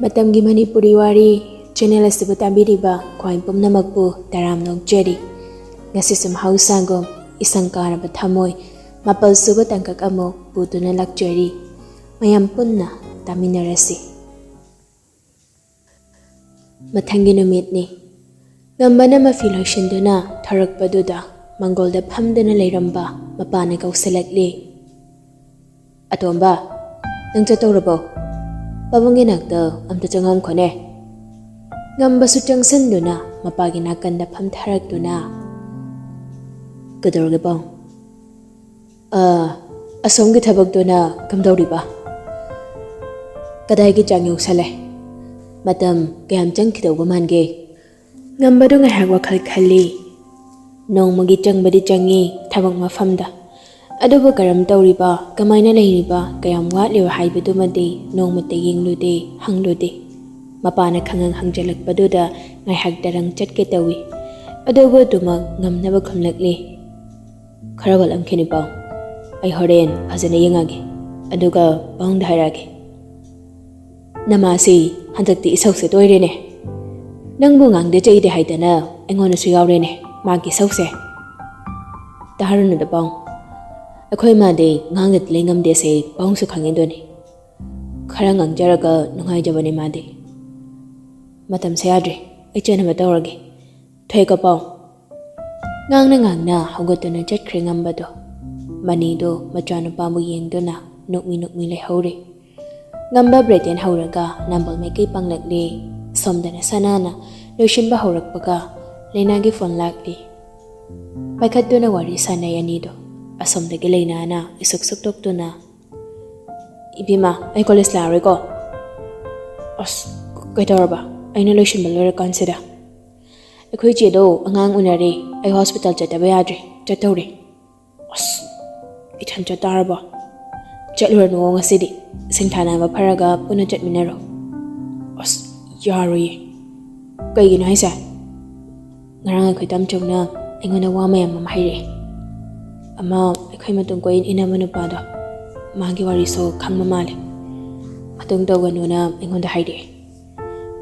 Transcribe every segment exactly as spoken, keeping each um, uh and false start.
ꯃꯇꯝꯒꯤ ꯃꯅꯤꯄꯨꯔꯤ ꯋꯥꯔꯤ ꯆꯦꯅꯦꯜ ꯑꯁꯤꯕꯨ ꯇꯥꯕꯤꯔꯤꯕ ꯈ꯭ꯋꯥꯏ ꯄꯨꯝꯅꯃꯛꯄꯨ ꯇꯔꯥꯝꯅ ꯑꯣꯛꯆꯔꯤ꯫ ꯉꯁꯤꯁꯨ ꯃꯍꯧꯁꯥꯒꯨꯝ ꯏꯁꯪ ꯀꯥꯔꯕ ꯊꯃꯣꯏ ꯃꯥꯄꯜ ꯁꯨꯕ ꯇꯥꯡꯀꯛ ꯑꯃꯨꯛ ꯄꯨꯗꯨꯅ ꯂꯥꯛꯆꯔꯤ꯫ ꯃꯌꯥꯝ ꯄꯨꯟꯅ ꯇꯥꯃꯤꯟꯅꯔꯁꯤ꯫ ꯃꯊꯪꯒꯤ ꯅꯨꯃꯤꯠꯅꯤ꯫ ꯉꯝꯕꯅ ꯃꯐꯤ ꯂꯣꯏꯁꯤꯟꯗꯨꯅ ꯊꯣꯔꯛꯄꯗꯨꯗ ꯃꯪꯒꯣꯜꯗ ꯐꯝꯗꯨꯅ ꯂꯩꯔꯝꯕ ꯃꯄꯥꯅ ꯀꯧꯁꯤꯜꯂꯛꯂꯤ꯫ "ꯑꯇꯣꯝꯕ, ꯅꯪ ꯆꯠꯇꯧꯔꯕꯣ? ꯄꯥꯕꯨꯡꯒꯤ ꯅꯥꯛꯇ ꯑꯝꯇ ꯆꯪꯉꯝꯈꯣꯅꯦ꯫" ꯉꯝꯕꯁꯨ ꯆꯪꯁꯤꯟꯗꯨꯅ ꯃꯄꯥꯒꯤ ꯅꯥꯀꯟꯗ ꯐꯝꯊꯔꯛꯇꯨꯅ, "ꯀꯩꯗꯧꯔꯒꯦ ꯄꯥꯎ?" "ꯑ, ꯑꯁꯣꯝꯒꯤ ꯊꯕꯛꯇꯨꯅ ꯀꯝꯗꯧꯔꯤꯕ? ꯀꯗꯥꯏꯒꯤ ꯆꯥꯡ ꯌꯧꯁꯜꯂꯦ? ꯃꯇꯝ ꯀꯌꯥꯝ ꯆꯪꯈꯤꯗꯧꯕ ꯃꯥꯟꯒꯦ?" ꯉꯝꯕꯗꯨ ꯉꯥꯏꯍꯥꯛ ꯋꯥꯈꯜ ꯈꯜꯂꯤ꯫ ꯅꯣꯡꯃꯒꯤ ꯆꯪꯕꯗꯤ ꯆꯪꯉꯤ ꯊꯕꯛ ꯃꯐꯝꯗ, ꯑꯗꯨꯕꯨ ꯀꯔꯝ ꯇꯧꯔꯤꯕ, ꯀꯃꯥꯏꯅ ꯂꯩꯔꯤꯕ, ꯀꯌꯥꯝ ꯋꯥꯠꯂꯤꯕ ꯍꯥꯏꯕꯗꯨꯃꯗꯤ ꯅꯣꯡꯃꯇ ꯌꯦꯡꯂꯨꯗꯦ, ꯍꯪꯂꯨꯗꯦ꯫ ꯃꯄꯥꯅ ꯈꯪꯍꯪ ꯍꯪꯖꯜꯂꯛꯄꯗꯨꯗ ꯉꯥꯏꯍꯥꯛ ꯇꯔꯪ ꯆꯠꯀꯦ ꯇꯧꯏ, ꯑꯗꯨꯕꯨ ꯑꯗꯨꯃꯛ ꯉꯝꯅꯕ ꯈꯨꯝꯂꯛꯂꯤ꯫ "ꯈꯔ ꯋꯥꯠꯂꯝꯈꯤꯅꯤ ꯄꯥꯎ, ꯑꯩ ꯍꯣꯔꯦꯟ ꯐꯖꯅ ꯌꯦꯡꯉꯒꯦ, ꯑꯗꯨꯒ ꯄꯥꯎꯗ ꯍꯥꯏꯔꯛꯑꯒꯦ꯫" "ꯅꯃꯥꯁꯤ ꯍꯟꯗꯛꯇꯤ ꯏꯁꯧꯁꯦ ꯇꯣꯏꯔꯦꯅꯦ꯫ ꯅꯪꯕꯨ ꯉꯥꯡꯗꯦ ꯆꯩꯗꯦ ꯍꯥꯏꯗꯅ ꯑꯩꯉꯣꯟꯗꯁꯨ ꯌꯥꯎꯔꯦꯅꯦ ꯃꯥꯒꯤ ꯏꯁꯧꯁꯦ꯫" "ꯇꯥꯔꯨꯅꯨꯗ ꯄꯥꯎ, ꯑꯩꯈꯣꯏ ꯃꯥꯗꯤ ꯉꯥꯡꯗꯗꯤ ꯂꯩ ꯉꯝꯗꯦꯁꯦ ꯄꯥꯎꯁꯨ ꯈꯪꯉꯤꯗꯨꯅꯤ꯫ ꯈꯔ ꯉꯥꯡꯖꯔꯒ ꯅꯨꯡꯉꯥꯏꯖꯕꯅꯦ ꯃꯥꯗꯤ꯫" "ꯃꯇꯝꯁꯦ ꯌꯥꯗ꯭ꯔꯦ, ꯑꯩ ꯆꯠꯅꯕ ꯇꯧꯔꯒꯦ꯫ ꯊꯣꯛꯑꯦꯀꯣ ꯄꯥꯎ꯫" ꯉꯥꯡꯅ ꯉꯥꯡꯅ ꯍꯧꯒꯠꯇꯨꯅ ꯆꯠꯈ꯭ꯔꯦ ꯉꯝꯕꯗꯣ꯫ ꯃꯅꯤꯗꯣ ꯃꯆꯥꯅꯨꯄꯥꯕꯨ ꯌꯦꯡꯗꯨꯅ ꯅꯣꯛꯃꯤ ꯅꯣꯛꯃꯤ ꯂꯩꯍꯧꯔꯦ꯫ ꯉꯝꯕ ꯕ꯭ꯔꯦꯇꯦꯟ ꯍꯧꯔꯒ ꯅꯝꯕꯣꯜ ꯃꯥꯏꯀꯩ ꯄꯥꯡꯂꯛꯂꯦ꯫ ꯁꯣꯝꯗꯅ ꯁꯅꯥꯅ ꯂꯣꯏꯁꯤꯟꯕ ꯍꯧꯔꯛꯄꯒ ꯂꯩꯅꯥꯒꯤ ꯐꯣꯟ ꯂꯥꯛꯂꯤ꯫ ꯄꯥꯏꯈꯠꯇꯨꯅ ꯋꯥꯔꯤ ꯁꯥꯟꯅꯩ ꯑꯅꯤꯗꯣ꯫ ꯑꯁꯣꯝꯗꯒꯤ ꯂꯩꯅꯥꯅ ꯏꯁꯨꯛ ꯁꯨꯛꯇꯣꯛꯇꯨꯅ, "ꯏꯕꯦꯝꯃ, ꯑꯩ ꯀꯣꯂꯦꯖ ꯂꯥꯛꯑꯔꯣꯏꯀꯣ꯫" "ꯑꯁ, ꯀꯩꯗꯧꯔꯕ? ꯑꯩꯅ ꯂꯣꯏꯁꯤꯟꯕ ꯂꯣꯏꯔꯀꯥꯟꯁꯤꯗ?" "ꯑꯩꯈꯣꯏ ꯆꯦꯗꯣ ꯑꯉꯥꯡ ꯎꯅꯔꯦ, ꯑꯩ ꯍꯣꯁꯄꯤꯇꯥꯜ ꯆꯠꯇꯕ ꯌꯥꯗ꯭ꯔꯦ, ꯆꯠꯇꯧꯔꯦ꯫" "ꯑꯁ, ꯏꯊꯟ ꯆꯠ ꯇꯥꯔꯕꯣ?" "ꯆꯠꯂꯨꯔꯅꯨ ꯉꯁꯤꯗꯤ, ꯁꯤꯡꯊꯥꯅꯕ ꯐꯔꯒ ꯄꯨꯟꯅ ꯆꯠꯃꯤꯟꯅꯔꯣ꯫" "ꯑꯁ, ꯌꯥꯔꯣꯏꯌꯦ꯫" "ꯀꯩꯒꯤꯅꯣ ꯍꯥꯏꯁꯦ?" "ꯉꯔꯥꯡ ꯑꯩꯈꯣꯏ ꯇꯥꯝꯆꯧꯅ ꯑꯩꯉꯣꯟꯗ ꯋꯥ ꯃꯌꯥꯝ ꯑꯃ ꯍꯥꯏꯔꯛꯑꯦ꯫ ꯑꯃ ꯑꯩꯈꯣꯏ ꯃꯇꯨꯡ ꯀꯣꯏꯏꯟ ꯏꯟꯅꯕ ꯅꯨꯄꯥꯗꯣ, ꯃꯥꯒꯤ ꯋꯥꯔꯤꯁꯨ ꯈꯪꯕ ꯃꯥꯜꯂꯦ꯫ ꯃꯇꯨꯡ ꯇꯧꯒꯅꯨꯅ ꯑꯩꯉꯣꯟꯗ ꯍꯥꯏꯔꯛꯑꯦ꯫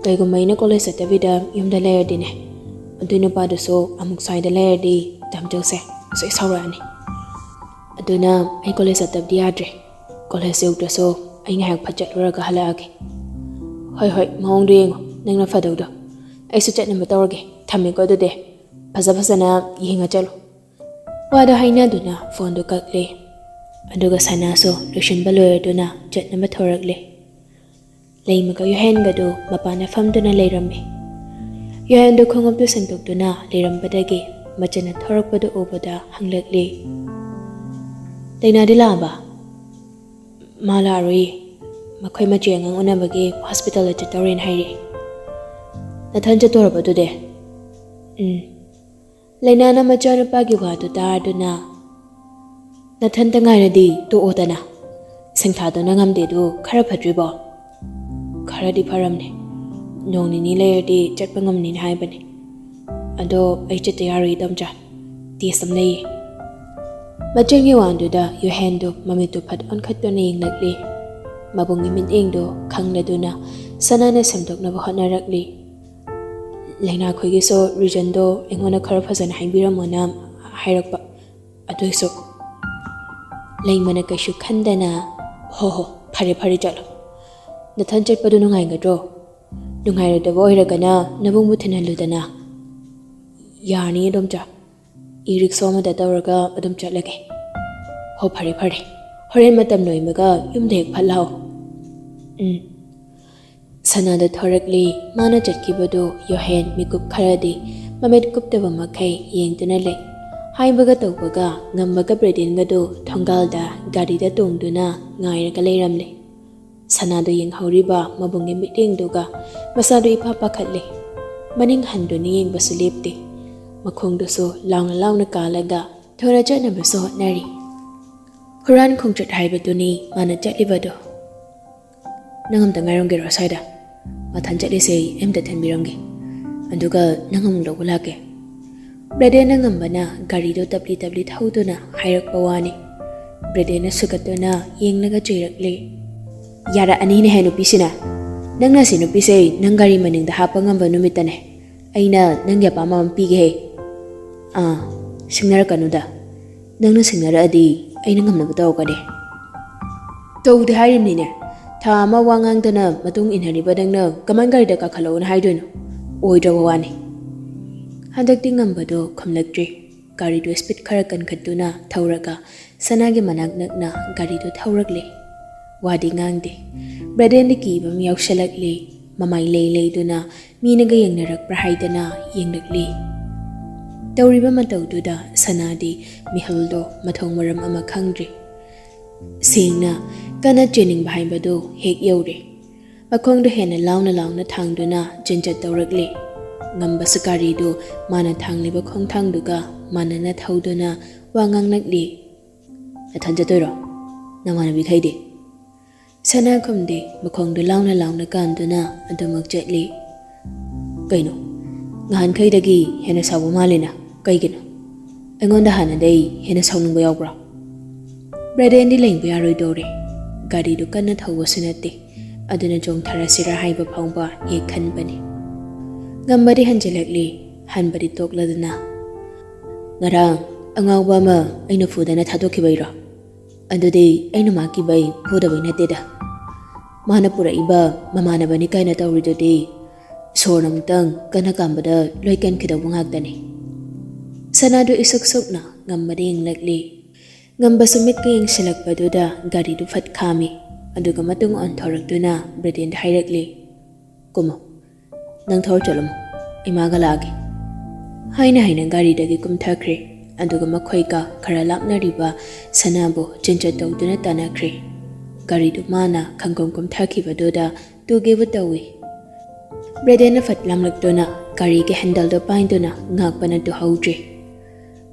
ꯀꯩꯒꯨꯝꯕ ꯑꯩꯅ ꯀꯣꯂꯦꯖ ꯆꯠꯇꯕꯤꯗ ꯌꯨꯝꯗ ꯂꯩꯔꯗꯤꯅꯦ, ꯑꯗꯨꯏ ꯅꯨꯄꯥꯗꯨꯁꯨ ꯑꯃꯨꯛ ꯁ꯭ꯋꯥꯏꯗ ꯂꯩꯔꯗꯤ ꯇꯥꯝꯆꯧꯁꯦ ꯑꯁꯣꯏ ꯁꯥꯎꯔꯛꯑꯅꯤ꯫ ꯑꯗꯨꯅ ꯑꯩ ꯀꯣꯂꯦꯖ ꯆꯠꯇꯕꯗꯤ ꯌꯥꯗ꯭ꯔꯦ꯫ ꯀꯣꯂꯦꯖ ꯌꯧꯗ꯭ꯔꯁꯨ ꯑꯩ ꯉꯥꯏꯍꯥꯛ ꯐꯠ ꯆꯠꯂꯨꯔꯒ ꯍꯜꯂꯛꯑꯒꯦ꯫ ꯍꯣꯏ ꯍꯣꯏ, ꯃꯑꯣꯡꯗꯣ ꯌꯦꯡꯉꯣ, ꯅꯪꯅ ꯐꯗꯧꯗꯣ꯫ ꯑꯩꯁꯨ ꯆꯠꯅꯕ ꯇꯧꯔꯒꯦ꯫ ꯊꯝꯃꯦꯀꯣ ꯑꯗꯨꯗꯤ꯫ ꯐꯖ ꯐꯖꯅ ꯌꯦꯡꯉ ꯆꯠꯂꯨ꯫ ꯋꯥꯗꯣ ꯍꯥꯏꯅꯗꯨꯅ ꯐꯣꯟꯗꯣ ꯀꯛꯂꯦ꯫ ꯑꯗꯨꯒ ꯁꯅꯥꯁꯨ ꯂꯣꯏꯁꯤꯟꯕ ꯂꯣꯏꯔꯗꯨꯅ ꯆꯠꯅꯕ ꯊꯧꯔꯛꯂꯦ꯫ ꯂꯩꯃꯒ ꯌꯨꯍꯦꯟꯒꯗꯨ ꯃꯄꯥꯟꯗ ꯐꯝꯗꯨꯅ ꯂꯩꯔꯝꯃꯤ꯫ ꯌꯨꯍꯦꯟꯗꯨ ꯈꯣꯡꯎꯞꯇꯨ ꯁꯦꯡꯗꯣꯛꯇꯨꯅ ꯂꯩꯔꯝꯕꯗꯒꯤ ꯃꯆꯟꯅ ꯊꯧꯔꯛꯄꯗꯨ ꯎꯕꯗ ꯍꯪꯂꯛꯂꯤ, "ꯂꯩꯅꯥꯗꯤ ꯂꯥꯛꯑꯕ?" "ꯃꯥ ꯂꯥꯛꯑꯔꯣꯏꯌꯦ꯫ ꯃꯈꯣꯏ ꯃꯆꯦ ꯑꯉꯥꯡ ꯎꯅꯕꯒꯤ ꯍꯣꯁꯄꯤꯇꯥꯜꯗ ꯆꯠꯇꯧꯔꯦꯅ ꯍꯥꯏꯔꯛꯑꯦ꯫" "ꯅꯊꯟ ꯆꯠꯇꯣꯔꯕ ꯑꯗꯨꯗꯤ?" "ꯎꯝ꯫ ꯂꯩꯅꯥꯅ ꯃꯆꯥꯅꯨꯄꯥꯒꯤ ꯋꯥꯗꯨ ꯇꯥꯔꯗꯨꯅ, "ꯅꯊꯟꯇ ꯉꯥꯏꯔꯗꯤ ꯇꯣꯛꯑꯣꯗꯅ꯫ ꯁꯤꯡꯊꯥꯗꯨꯅ ꯉꯝꯗꯦꯗꯨ ꯈꯔ ꯐꯠꯇ꯭ꯔꯤꯕꯣ?" "ꯈꯔꯗꯤ ꯐꯔꯝꯅꯦ꯫ ꯅꯣꯡ ꯅꯤꯅꯤ ꯂꯩꯔꯗꯤ ꯆꯠꯄ ꯉꯝꯅꯤꯅ ꯍꯥꯏꯕꯅꯦ꯫ ꯑꯗꯣ ꯑꯩ ꯆꯠꯇ ꯌꯥꯔꯣꯏ, ꯏꯗꯣꯝꯆꯥ꯫ ꯇꯦꯁ ꯑꯃ ꯂꯩꯌꯦ꯫" ꯃꯆꯤꯟꯒꯤ ꯋꯥꯗꯨꯗ ꯌꯨꯍꯦꯟꯗꯨ ꯃꯃꯤꯠꯇꯨ ꯐꯠ ꯑꯣꯟꯈꯠꯇꯨꯅ ꯌꯦꯡꯂꯛꯂꯤ꯫ ꯃꯕꯨꯡꯒꯤ ꯃꯤꯠꯌꯦꯡꯗꯨ ꯈꯪꯂꯗꯨꯅ ꯁꯅꯥꯅ ꯁꯦꯝꯗꯣꯛꯅꯕ ꯍꯣꯠꯅꯔꯛꯂꯤ꯫ "ꯂꯩꯅꯥꯈꯣꯏꯒꯤꯁꯨ ꯔꯤꯖꯟꯗꯣ ꯑꯩꯉꯣꯟꯗ ꯈꯔ ꯐꯖꯅ ꯍꯥꯏꯕꯤꯔꯝꯃꯣꯅ ꯍꯥꯏꯔꯛꯄ꯫ ꯑꯗꯨꯏꯁꯨ" ꯂꯩꯃꯅ ꯀꯩꯁꯨ ꯈꯟꯗꯅ, "ꯍꯣ ꯍꯣ, ꯐꯔꯦ ꯐꯔꯦ, ꯆꯠꯂꯣ꯫ ꯅꯊꯟ ꯆꯠꯄꯗꯨ ꯅꯨꯡꯉꯥꯏꯒꯗ꯭ꯔꯣ? ꯅꯨꯡꯉꯥꯏꯔꯣꯏꯗꯕ ꯑꯣꯏꯔꯒꯅ ꯅꯕꯨꯡꯕꯨ ꯊꯤꯟꯍꯜꯂꯨꯗꯅ꯫" "ꯌꯥꯔꯅꯤ, ꯏꯗꯣꯝꯆꯥ꯫ ꯏ ꯔꯤꯛꯁꯣ ꯑꯃꯗ ꯇꯧꯔꯒ ꯑꯗꯨꯝ ꯆꯠꯂꯒꯦ꯫" "ꯍꯣ, ꯐꯔꯦ ꯐꯔꯦ꯫ ꯍꯣꯔꯦꯟ ꯃꯇꯝ ꯂꯣꯏꯕꯒ ꯌꯨꯝꯗ ꯍꯦꯛ ꯐꯠ ꯂꯥꯛꯑꯣ꯫" "ꯎꯝ꯫" ꯁꯅꯥꯗ ꯊꯣꯔꯛꯂꯤ꯫ ꯃꯥꯅ ꯆꯠꯈꯤꯕꯗꯨ ꯌꯣꯍꯦꯟ ꯃꯤꯀꯨꯞ ꯈꯔꯗꯤ ꯃꯃꯤꯠ ꯀꯨꯞꯇꯕ ꯃꯈꯩ ꯌꯦꯡꯗꯨꯅ ꯂꯩ꯫ ꯍꯥꯏꯕꯒ ꯇꯧꯕꯒ ꯉꯝꯕꯒ ꯕ꯭ꯔꯦꯗꯦꯟꯒꯗꯨ ꯊꯣꯡꯒꯥꯜꯗ ꯒꯥꯔꯤꯗ ꯇꯣꯡꯗꯨꯅ ꯉꯥꯏꯔꯒ ꯂꯩꯔꯝꯂꯦ꯫ ꯁꯅꯥꯗꯨ ꯌꯦꯡꯍꯧꯔꯤꯕ ꯃꯕꯨꯡꯒꯤ ꯃꯤꯠꯌꯦꯡꯗꯨꯒ ꯃꯁꯥꯗꯨ ꯏꯄꯥ ꯄꯥꯈꯠꯂꯦ꯫ ꯃꯅꯤꯡ ꯍꯟꯗꯨꯅ ꯌꯦꯡꯕꯁꯨ ꯂꯦꯞꯇꯦ꯫ ꯃꯈꯣꯡꯗꯨꯁꯨ ꯂꯥꯎꯅ ꯂꯥꯎꯅ ꯀꯥꯜꯂꯒ ꯊꯨꯅ ꯆꯠꯅꯕꯁꯨ ꯍꯣꯠꯅꯔꯤ꯫ ꯍꯨꯔꯥꯟ ꯈꯣꯡꯆꯠ ꯍꯥꯏꯕꯗꯨꯅꯤ ꯃꯥꯅ ꯆꯠꯂꯤꯕꯗꯣ꯫ "ꯅꯪ ꯑꯝꯇ ꯉꯥꯏꯔꯝꯒꯦꯔꯣ ꯑꯁ꯭ꯋꯥꯏꯗ? ꯃꯊꯟ ꯆꯠꯂꯤꯁꯦ ꯑꯩ ꯑꯝꯇ ꯊꯤꯟꯕꯤꯔꯝꯒꯦ꯫ ꯑꯗꯨꯒ ꯅꯪ ꯑꯃꯨꯛ ꯂꯧꯕ ꯂꯥꯛꯀꯦ꯫" ꯕ꯭ꯔꯦꯗꯦꯟꯅ ꯉꯝꯕꯅ ꯒꯥꯔꯤꯗꯨ ꯇꯞꯂꯤ ꯇꯞꯂꯤ ꯊꯧꯗꯨꯅ ꯍꯥꯏꯔꯛꯄ ꯋꯥꯅꯤ꯫ ꯕ꯭ꯔꯦꯗꯦꯟꯅ ꯁꯨꯒꯠꯇꯨꯅ ꯌꯦꯡꯂꯒ ꯆꯩꯔꯛꯂꯤ꯫ "ꯌꯥꯔꯛꯑꯅꯤꯅꯦꯍꯦ ꯅꯨꯄꯤꯁꯤꯅ꯫ "ꯅꯪꯅ ꯁꯤ ꯅꯨꯄꯤꯁꯦ ꯅꯪ ꯒꯥꯔꯤ ꯃꯅꯤꯡꯗ ꯍꯥꯞꯄ ꯉꯝꯕ ꯅꯨꯃꯤꯠꯇꯅꯦ ꯑꯩꯅ ꯅꯪꯒꯤ ꯑꯄꯥꯝꯕ ꯑꯃ ꯄꯤꯒꯦꯍꯦ꯫ ꯑꯥ, ꯁꯤꯡꯅꯔꯛꯀꯅꯨꯗ꯫ ꯅꯪꯅ ꯁꯤꯡꯅꯔꯛꯑꯗꯤ ꯑꯩꯅ ꯉꯝꯅꯕ ꯇꯧꯔꯛꯀꯅꯤ꯫" "ꯇꯧꯗꯦ ꯍꯥꯏꯔꯤꯕꯅꯤꯅꯦ꯫ ꯊꯥ ꯑꯃ ꯋꯥ ꯉꯥꯡꯗꯅ ꯃꯇꯨꯡ ꯏꯟꯅꯔꯤꯕ ꯅꯪꯅ ꯀꯃꯥꯏꯅ ꯒꯥꯔꯤꯗ ꯀꯥꯈꯠꯂꯛꯑꯣꯅ ꯍꯥꯏꯗꯣꯏꯅꯣ? ꯑꯣꯏꯗ꯭ꯔꯕ ꯋꯥꯅꯤ꯫" ꯍꯟꯗꯛꯇꯤ ꯉꯝꯕꯗꯣ ꯈꯨꯝꯂꯛꯇ꯭ꯔꯦ꯫ ꯒꯥꯔꯤꯗꯨ ꯁ꯭ꯄꯤꯗ ꯈꯔ ꯀꯟꯈꯠꯇꯨꯅ ꯊꯧꯔꯒ ꯁꯅꯥꯒꯤ ꯃꯅꯥꯛ ꯅꯛꯅ ꯒꯥꯔꯤꯗꯨ ꯊꯧꯔꯛꯂꯦ꯫ ꯋꯥꯗꯤ ꯉꯥꯡꯗꯦ꯫ ꯕ꯭ꯔꯦꯗꯦꯟꯗꯤ ꯀꯤꯕ ꯑꯃ ꯌꯥꯎꯁꯜꯂꯛꯂꯦ꯫ ꯃꯃꯥꯏ ꯂꯩ ꯂꯩꯗꯨꯅ ꯃꯤꯅꯒ ꯌꯦꯡꯅꯔꯛꯄ꯭ꯔꯥ ꯍꯥꯏꯗꯅ ꯌꯦꯡꯂꯛꯂꯤ꯫ ꯇꯧꯔꯤꯕ ꯃꯇꯧꯗꯨꯗ ꯁꯅꯥꯗꯤ ꯃꯤꯍꯨꯜꯗꯣ ꯃꯊꯣꯡ ꯃꯔꯝ ꯑꯃ ꯈꯪꯗ꯭ꯔꯦ꯫ ꯁꯦꯡꯅ ꯀꯟꯅ ꯆꯦꯟꯅꯤꯡꯕ ꯍꯥꯏꯕꯗꯨ ꯍꯦꯛ ꯌꯧꯔꯦ꯫ ꯃꯈꯣꯡꯗꯣ ꯍꯦꯟꯅ ꯂꯥꯎꯅ ꯂꯥꯎꯅ ꯊꯥꯡꯗꯨꯅ ꯆꯦꯟꯆꯠ ꯇꯧꯔꯛꯂꯦ꯫ ꯉꯝꯕꯁꯨ ꯒꯥꯔꯤꯗꯨ ꯃꯥꯅ ꯊꯥꯡꯂꯤꯕ ꯈꯣꯡꯊꯥꯡꯗꯨꯒ ꯃꯥꯟꯅꯅ ꯊꯧꯗꯨꯅ ꯋꯥ ꯉꯥꯡꯂꯛꯂꯤ꯫ "ꯅꯊꯟ ꯆꯠꯇꯣꯏꯔꯣ? ꯅꯃꯥꯟꯅꯕꯤꯈꯩꯗꯤ?" ꯁꯅꯥ ꯈꯨꯝꯗꯦ꯫ ꯃꯈꯣꯡꯗꯨ ꯂꯥꯎꯅ ꯂꯥꯎꯅ ꯀꯥꯟꯗꯨꯅ ꯑꯗꯨꯃꯛ ꯆꯠꯂꯤ꯫ "ꯀꯩꯅꯣ? ꯉꯍꯥꯟꯈꯩꯗꯒꯤ ꯍꯦꯟꯅ ꯁꯥꯎꯕ ꯃꯥꯜꯂꯤꯅ꯫ ꯀꯩꯒꯤꯅꯣ? ꯑꯩꯉꯣꯟꯗ ꯍꯥꯟꯅꯗꯩ ꯍꯦꯟꯅ ꯁꯥꯎꯅꯤꯡꯕ ꯌꯥꯎꯕ꯭ꯔꯣ?" ꯕ꯭ꯔꯦꯗꯦꯟꯗꯤ ꯂꯦꯡꯕ ꯌꯥꯔꯣꯏꯗꯧꯔꯦ꯫ ꯒꯥꯔꯤꯗꯨ ꯀꯟꯅ ꯊꯧꯕꯁꯨ ꯅꯠꯇꯦ꯫ ꯑꯗꯨꯅ ꯆꯣꯡꯊꯔꯁꯤꯔꯥ ꯍꯥꯏꯕ ꯐꯥꯎꯕ ꯍꯦꯛ ꯈꯟꯕꯅꯤ꯫ ꯉꯝꯕꯗꯤ ꯍꯟꯖꯤꯜꯂꯛꯂꯤ꯫ ꯍꯟꯕꯗꯤ ꯇꯣꯛꯂꯗꯅ, "ꯉꯔꯥꯡ ꯑꯉꯥꯎꯕ ꯑꯃ ꯑꯩꯅ ꯐꯨꯗꯅ ꯊꯥꯗꯣꯛꯈꯤꯕꯩꯔꯣ? ꯑꯗꯨꯗꯤ ꯑꯩꯅ ꯃꯥ ꯀꯤꯕꯩ ꯐꯨꯗꯕꯩ ꯅꯠꯇꯦꯗ꯫ ꯃꯥꯅ ꯄꯨꯔꯛꯏꯕ ꯃꯃꯥꯟꯅꯕꯅꯤ ꯀꯥꯏꯅ ꯇꯧꯔꯤꯗꯨꯗꯤ ꯁꯣꯔ ꯑꯃꯨꯛꯇꯪ ꯀꯟꯅ ꯀꯥꯝꯕꯗ ꯂꯣꯏ ꯀꯟꯈꯤꯗꯧꯕ ꯉꯥꯛꯇꯅꯤ꯫" ꯁꯅꯥꯗꯨ ꯏꯁꯨꯛ ꯁꯨꯛꯅ ꯉꯝꯕꯗ ꯌꯦꯡꯂꯛꯂꯤ꯫ ꯉꯝꯕꯁꯨ ꯃꯤꯠꯀ ꯌꯦꯡꯁꯤꯜꯂꯛꯄꯗꯨꯗ ꯒꯥꯔꯤꯗꯨ ꯐꯠ ꯈꯥꯝꯃꯤ꯫ ꯑꯗꯨꯒ ꯃꯇꯨꯡ ꯑꯣꯟꯊꯣꯔꯛꯇꯨꯅ ꯕ꯭ꯔꯦꯗꯦꯟꯗ ꯍꯥꯏꯔꯛꯂꯤ, "ꯀꯨꯝꯃꯣ, ꯅꯪ ꯊꯧꯔ ꯆꯠꯂꯝꯃꯣ, ꯏꯃꯥꯒ ꯂꯥꯛꯑꯒꯦ꯫" ꯍꯥꯏꯅ ꯍꯥꯏꯅ ꯒꯥꯔꯤꯗꯒꯤ ꯀꯨꯝꯊꯈ꯭ꯔꯦ꯫ ꯑꯗꯨꯒ ꯃꯈꯣꯏꯒ ꯈꯔ ꯂꯥꯞꯅꯔꯤꯕ ꯁꯅꯥꯕꯨ ꯆꯦꯟꯆꯠ ꯇꯧꯗꯨꯅ ꯇꯥꯟꯅꯈ꯭ꯔꯦ꯫ ꯒꯥꯔꯤꯗꯨ ꯃꯥꯅ ꯈꯪꯀꯣꯝ ꯀꯨꯝꯊꯈꯤꯕꯗꯨꯗ ꯇꯨꯒꯦꯕꯨ ꯇꯧꯏ꯫ ꯕ꯭ꯔꯦꯗꯦꯟꯅ ꯐꯠ ꯂꯥꯝꯂꯛꯇꯨꯅ ꯒꯥꯔꯤꯒꯤ ꯍꯦꯟꯗꯜꯗꯨ ꯄꯥꯏꯗꯨꯅ ꯉꯥꯛꯄꯅ ꯇꯨꯍꯧꯗ꯭ꯔꯦ꯫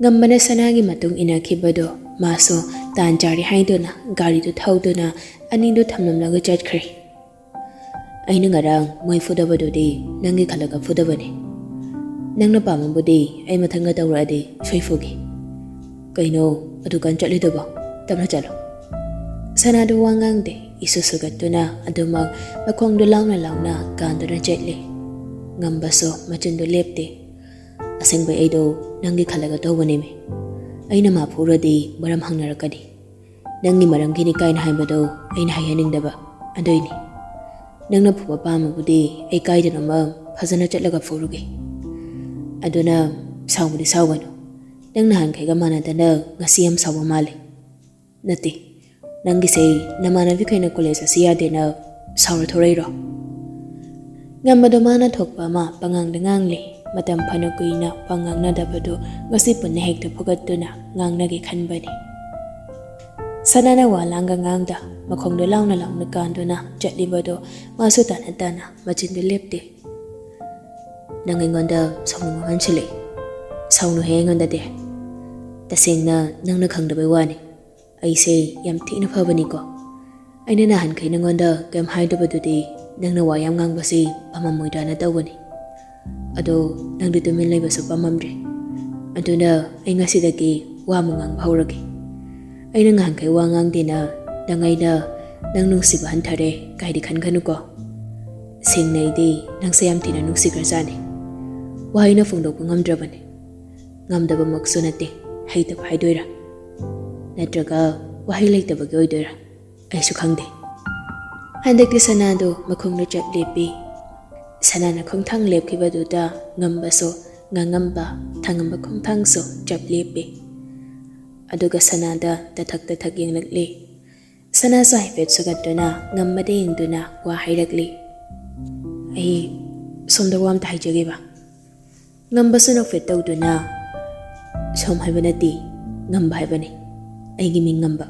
ꯉꯝꯕꯅ ꯁꯅꯥꯒꯤ ꯃꯇꯨꯡ ꯏꯟꯅꯈꯤꯕꯗꯨ ꯃꯥꯁꯨ ꯇꯥꯟ ꯆꯥꯔꯦ ꯍꯥꯏꯗꯨꯅ ꯒꯥꯔꯤꯗꯨ ꯊꯧꯗꯨꯅ ꯑꯅꯤꯗꯨ ꯊꯝꯂꯝꯂꯒ ꯆꯠꯈ꯭ꯔꯦ꯫ "ꯑꯩꯅ ꯉꯔꯥꯡ ꯃꯣꯏ ꯐꯨꯗꯕꯗꯨꯗꯤ ꯅꯪꯒꯤ ꯈꯜꯂꯒ ꯐꯨꯗꯕꯅꯤ꯫ ꯅꯪꯅ ꯄꯥꯝꯃꯕꯨꯗꯤ ꯑꯩ ꯃꯊꯪꯒ ꯇꯧꯔꯛꯑꯗꯤ ꯁꯣꯏ ꯐꯨꯒꯦ꯫" "ꯀꯩꯅꯣ ꯑꯗꯨ ꯀꯟ ꯆꯠꯂꯤꯗꯨꯕꯣ? ꯇꯞꯅ ꯆꯠꯂꯣ꯫" ꯁꯅꯥꯗꯨ ꯋꯥ ꯉꯥꯡꯗꯦ꯫ ꯏꯁꯨ ꯁꯨꯒꯠꯇꯨꯅ ꯑꯗꯨꯃꯛ ꯃꯈꯣꯡꯗꯨ ꯂꯥꯎꯅ ꯂꯥꯎꯅ ꯀꯥꯟꯗꯨꯅ ꯆꯠꯂꯤ꯫ ꯉꯝꯕꯁꯨ ꯃꯆꯤꯟꯗꯨ ꯂꯦꯞꯇꯦ꯫ "ꯑꯁꯦꯡꯕꯩ ꯑꯩꯗꯣ ꯅꯪꯒꯤ ꯈꯜꯂꯒ ꯇꯧꯕꯅꯦꯃꯤ꯫ ꯑꯩꯅ ꯃꯥ ꯐꯨꯔꯗꯤ ꯃꯔꯝ ꯍꯪꯅꯔꯛꯀꯅꯤ꯫ ꯅꯪꯒꯤ ꯃꯔꯝꯒꯤꯅꯤ ꯀꯥꯏꯅ ꯍꯥꯏꯕꯗꯣ ꯑꯩꯅ ꯍꯥꯏꯍꯟꯅꯤꯡꯗꯕ, ꯑꯗꯨꯏꯅꯤ꯫ ꯅꯪꯅ ꯐꯨꯕ ꯄꯥꯝꯃꯕꯨꯗꯤ ꯑꯩ ꯀꯥꯏꯗꯅꯣꯃ ꯐꯖꯅ ꯆꯠꯂꯒ ꯐꯨꯔꯨꯒꯦ꯫ ꯑꯗꯨꯅ ꯁꯥꯎꯕꯗꯤ ꯁꯥꯎꯒꯅꯨ꯫ ꯅꯪ ꯅꯍꯥꯟꯈꯩꯒ ꯃꯥꯟꯅꯗꯅ ꯉꯁꯤ ꯌꯥꯝ ꯁꯥꯎꯕ ꯃꯥꯜꯂꯦ꯫" "ꯅꯠꯇꯦ, ꯅꯪꯒꯤꯁꯦ ꯅꯃꯥꯟꯅꯕꯤꯈꯩꯅ ꯀꯣꯂꯦꯖ ꯑꯁꯤ ꯌꯥꯗꯦꯅ ꯁꯥꯎꯔ ꯊꯣꯔꯛꯏꯔꯣ?" ꯉꯝꯕꯗꯣ ꯃꯥꯅ ꯊꯣꯛꯄ ꯑꯃ ꯄꯉꯥꯡꯗ ꯉꯥꯡꯂꯦ꯫ ꯃꯇꯝ ꯐꯅ ꯀꯨꯏꯅ ꯄꯉꯥꯡꯅꯗꯕꯗꯨ ꯉꯁꯤ ꯄꯨꯟꯅ ꯍꯦꯛꯇ ꯐꯨꯒꯠꯇꯨꯅ ꯉꯥꯡꯅꯒꯦ ꯈꯟꯕꯅꯤ꯫ ꯁꯅꯥꯅ ꯋꯥ ꯂꯥꯡꯒ ꯉꯥꯡꯗ ꯃꯈꯣꯡꯗꯣ ꯂꯥꯎꯅ ꯂꯥꯎꯅ ꯀꯥꯟꯗꯨꯅ ꯆꯠꯂꯤꯕꯗꯣ ꯃꯥꯁꯨ ꯇꯥꯅ ꯇꯥꯅ ꯃꯆꯤꯟꯗꯨ ꯂꯦꯞꯇꯦ꯫ "ꯅꯪ ꯑꯩꯉꯣꯟꯗ ꯁꯥꯎꯅꯤꯡꯕ ꯃꯥꯟꯁꯤꯜꯂꯛꯑꯦ꯫" "ꯁꯥꯎꯅꯨꯍꯦ ꯑꯩꯉꯣꯟꯗꯗꯤ꯫ ꯇꯁꯦꯡꯅ ꯅꯪꯅ ꯈꯪꯗꯕꯩ ꯋꯥꯅꯤ꯫ ꯑꯩꯁꯦ ꯌꯥꯝ ꯊꯤꯅ ꯐꯕꯅꯤꯀꯣ꯫ ꯑꯩꯅ ꯅꯍꯥꯟꯈꯩ ꯅꯪꯉꯣꯟꯗ ꯀꯩꯝ ꯍꯥꯏꯗꯕꯗꯨꯗꯤ ꯅꯪꯅ ꯋꯥ ꯌꯥꯝ ꯉꯥꯡꯕꯁꯤ ꯄꯥꯝꯃꯝꯃꯣꯏꯗ꯭ꯔꯥꯅ ꯇꯧꯕꯅꯤ꯫ ꯑꯗꯣ ꯅꯪꯗꯤ ꯇꯨꯃꯤꯟ ꯂꯩꯕꯁꯨ ꯄꯥꯝꯃꯝꯗ꯭ꯔꯦ꯫ ꯑꯗꯨꯅ ꯑꯩ ꯉꯁꯤꯗꯒꯤ ꯋꯥ ꯑꯃꯨꯛ ꯉꯥꯡꯕ ꯍꯧꯔꯒꯦ꯫ ꯑꯩꯅ ꯅꯍꯥꯟꯈꯩ ꯋꯥ ꯉꯥꯡꯗꯦꯅ ꯅꯪ ꯑꯩꯅ ꯅꯪ ꯅꯨꯡꯁꯤꯕ ꯍꯟꯊꯔꯦ ꯀꯥꯏꯗꯤ ꯈꯟꯒꯅꯨꯀꯣ꯫ ꯁꯦꯡꯅ ꯑꯩꯗꯤ ꯅꯪꯁꯦ ꯌꯥꯝ ꯊꯤꯅ ꯅꯨꯡꯁꯤꯈ꯭ꯔꯖꯥꯠꯅꯤ꯫ ꯋꯥꯍꯩꯅ ꯐꯣꯡꯗꯣꯛꯄ ꯉꯝꯗ꯭ꯔꯕꯅꯤ꯫ ꯉꯝꯗꯕꯃꯛꯁꯨ ꯅꯠꯇꯦ, ꯍꯩꯇꯕ ꯍꯥꯏꯗꯣꯏꯔꯥ? ꯅꯠꯇ꯭ꯔꯒ ꯋꯥꯍꯩ ꯂꯩꯇꯕꯒꯤ ꯑꯣꯏꯗꯣꯏꯔꯥ? ꯑꯩꯁꯨ ꯈꯪꯗꯦ꯫" ꯍꯟꯗꯛꯇꯤ ꯁꯅꯥꯗꯣ ꯃꯈꯣꯡꯗ ꯆꯞ ꯂꯦꯞꯄꯤ꯫ ꯁꯅꯥꯅ ꯈꯣꯡꯊꯥꯡ ꯂꯦꯞꯈꯤꯕꯗꯨꯗ ꯉꯝꯕꯁꯨ ꯉꯥꯡꯉꯝꯕ, ꯊꯥꯡꯉꯝꯕ ꯈꯣꯡꯊꯥꯡꯁꯨ ꯆꯞ ꯂꯦꯞꯄꯤ꯫ ꯑꯗꯨꯒ ꯁꯅꯥꯗ ꯇꯊꯛ ꯇꯊꯛ ꯌꯦꯡꯂꯛꯂꯤ꯫ ꯁꯅꯥꯁꯨ ꯍꯥꯏꯐꯦꯠ ꯁꯨꯒꯠꯇꯨꯅ ꯉꯝꯕꯗ ꯌꯦꯡꯗꯨꯅ ꯋꯥ ꯍꯥꯏꯔꯛꯂꯤ꯫ "ꯑꯩ ꯁꯣꯝꯗ ꯋꯥ ꯑꯝꯇ ꯍꯥꯏꯖꯒꯦꯕ꯫" ꯉꯝꯕꯁꯨ ꯅꯣꯛꯐꯦꯠ ꯇꯧꯗꯨꯅ, "ꯁꯣꯝ ꯍꯥꯏꯕ ꯅꯠꯇꯦ, ꯉꯝꯕ ꯍꯥꯏꯕꯅꯤ꯫ ꯑꯩꯒꯤ ꯃꯤꯡ ꯉꯝꯕ꯫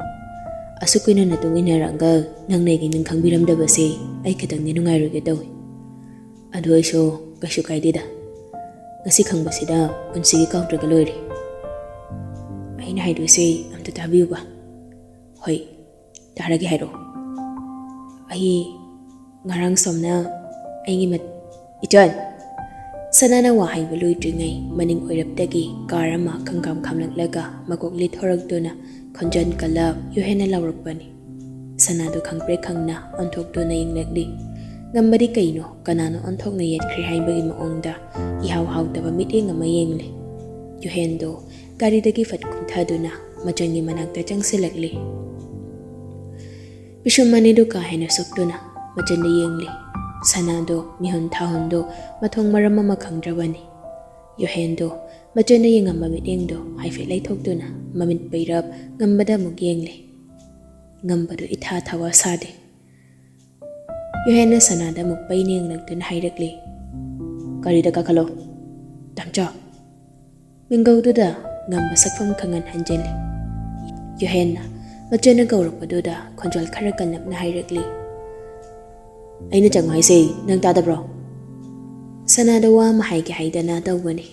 ꯑꯁꯨꯛ ꯀꯨꯏꯅ ꯅꯇꯨꯡ ꯏꯟꯅꯔꯛꯑꯒ ꯅꯪꯅ ꯑꯩꯒꯤ ꯃꯤꯡ ꯈꯪꯕꯤꯔꯝꯗꯕꯁꯦ ꯑꯩ ꯈꯤꯇꯪꯗꯤ ꯅꯨꯡꯉꯥꯏꯔꯣꯏꯒꯦ ꯇꯧꯏ꯫ ꯑꯗꯨ ꯑꯣꯏꯁꯨ ꯀꯩꯁꯨ ꯀꯥꯏꯗꯦꯗ꯫ ꯉꯁꯤ ꯈꯪꯕꯁꯤꯗ ꯄꯨꯟꯁꯤꯒꯤ ꯀꯥꯎꯗ꯭ꯔꯒ ꯂꯣꯏꯔꯦ꯫" "ꯑꯩꯅ ꯍꯥꯏꯗꯣꯏꯁꯦ ꯑꯝꯇ ꯇꯥꯕꯤꯌꯨꯕ꯫" "ꯍꯣꯏ, ꯇꯥꯔꯒꯦ, ꯍꯥꯏꯔꯛꯑꯣ꯫" "ꯑꯩ ꯉꯔꯥꯡ ꯁꯣꯝꯅ ꯑꯩꯒꯤ ꯃꯠ-" "ꯏꯆꯟ!" ꯁꯅꯥꯅ ꯋꯥ ꯍꯥꯏꯕ ꯂꯣꯏꯗ꯭ꯔꯤꯉꯩ ꯃꯅꯤꯡ ꯑꯣꯏꯔꯞꯇꯒꯤ ꯀꯥꯔ ꯑꯃ ꯈꯪꯒꯥꯝ ꯈꯥꯝꯂꯛꯂꯒ ꯃꯀꯣꯛ ꯂꯤꯊꯣꯔꯛꯇꯨꯅ ꯈꯣꯟꯖꯦꯜ ꯀꯜꯂ ꯌꯨꯍꯦꯟꯅ ꯂꯥꯎꯔꯛꯄꯅꯤ꯫ ꯁꯅꯥꯗꯣ ꯈꯪꯄ꯭ꯔꯦꯛ ꯈꯪꯅ ꯑꯣꯟꯊꯣꯛꯇꯨꯅ ꯌꯦꯡꯂꯛꯂꯤ꯫ ꯉꯝꯕꯗꯤ ꯀꯩꯅꯣ, ꯀꯅꯥꯅꯣ ꯑꯣꯟꯊꯣꯛꯅ ꯌꯦꯠꯈ꯭ꯔꯦ ꯍꯥꯏꯕꯒꯤ ꯃꯑꯣꯡꯗ ꯏꯍꯥꯎ ꯍꯥꯎꯇꯕ ꯃꯤꯠꯌꯦꯡ ꯑꯃ ꯌꯦꯡꯂꯤ꯫ ꯌꯨꯍꯦꯟꯗꯣ ꯒꯥꯔꯤꯗꯒꯤ ꯐꯠ ꯀꯨꯝꯊꯗꯨꯅ ꯃꯆꯟꯒꯤ ꯃꯅꯥꯛꯇ ꯆꯪꯁꯤꯜꯂꯛꯂꯤ꯫ ꯄꯤꯁꯨꯝ ꯑꯅꯤꯗꯨ ꯀꯥ ꯍꯦꯟꯅ ꯁꯨꯛꯇꯨꯅ ꯃꯆꯟꯗ ꯌꯦꯡꯂꯤ꯫ ꯁꯅꯥꯗꯣ ꯃꯤꯍꯨꯟ ꯊꯥꯍꯨꯟꯗꯣ ꯃꯊꯣꯡ ꯃꯔꯝ ꯑꯃ ꯈꯪꯗ꯭ꯔꯕꯅꯤ꯫ ꯌꯨꯍꯦꯟꯗꯣ ꯃꯆꯟꯅ ꯌꯦꯡꯉꯝꯕ ꯃꯤꯠꯌꯦꯡꯗꯣ ꯍꯥꯏꯐꯦꯠ ꯂꯩꯊꯣꯛꯇꯨꯅ ꯃꯃꯤꯠ ꯄꯩꯔꯞ ꯉꯝꯕꯗ ꯑꯃꯨꯛ ꯌꯦꯡꯂꯤ꯫ ꯉꯝꯕꯗꯨ ꯏꯊꯥ ꯊꯋꯥ ꯁꯥꯗꯦ꯫ ꯌꯨꯍꯦꯟꯅ ꯁꯅꯥꯗ ꯑꯃꯨꯛ ꯄꯩꯅ ꯌꯦꯡꯂꯛꯇꯨꯅ ꯍꯥꯏꯔꯛꯂꯤ, "ꯒꯥꯔꯤꯗ ꯀꯥꯈꯠꯂꯣ, ꯇꯥꯝꯆꯥ!" ꯃꯤꯡꯒꯧꯗꯨꯗ ꯉꯝꯕ ꯁꯛꯐꯝ ꯈꯪꯍꯟ ꯍꯟꯖꯤꯜꯂꯤ꯫ ꯌꯨꯍꯦꯟꯅ ꯃꯆꯟꯅ ꯀꯧꯔꯛꯄꯗꯨꯗ ꯈꯣꯟꯖꯦꯜ ꯈꯔ ꯀꯜꯂꯞꯅ ꯍꯥꯏꯔꯛꯂꯤ, "ꯑꯩꯅ ꯆꯪꯉꯣ ꯍꯥꯏꯁꯦ ꯅꯪ ꯇꯥꯗꯕ꯭ꯔꯣ?" ꯁꯅꯥꯗ ꯋꯥ ꯑꯃ ꯍꯥꯏꯒꯦ ꯍꯥꯏꯗꯅ ꯇꯧꯕꯅꯤ,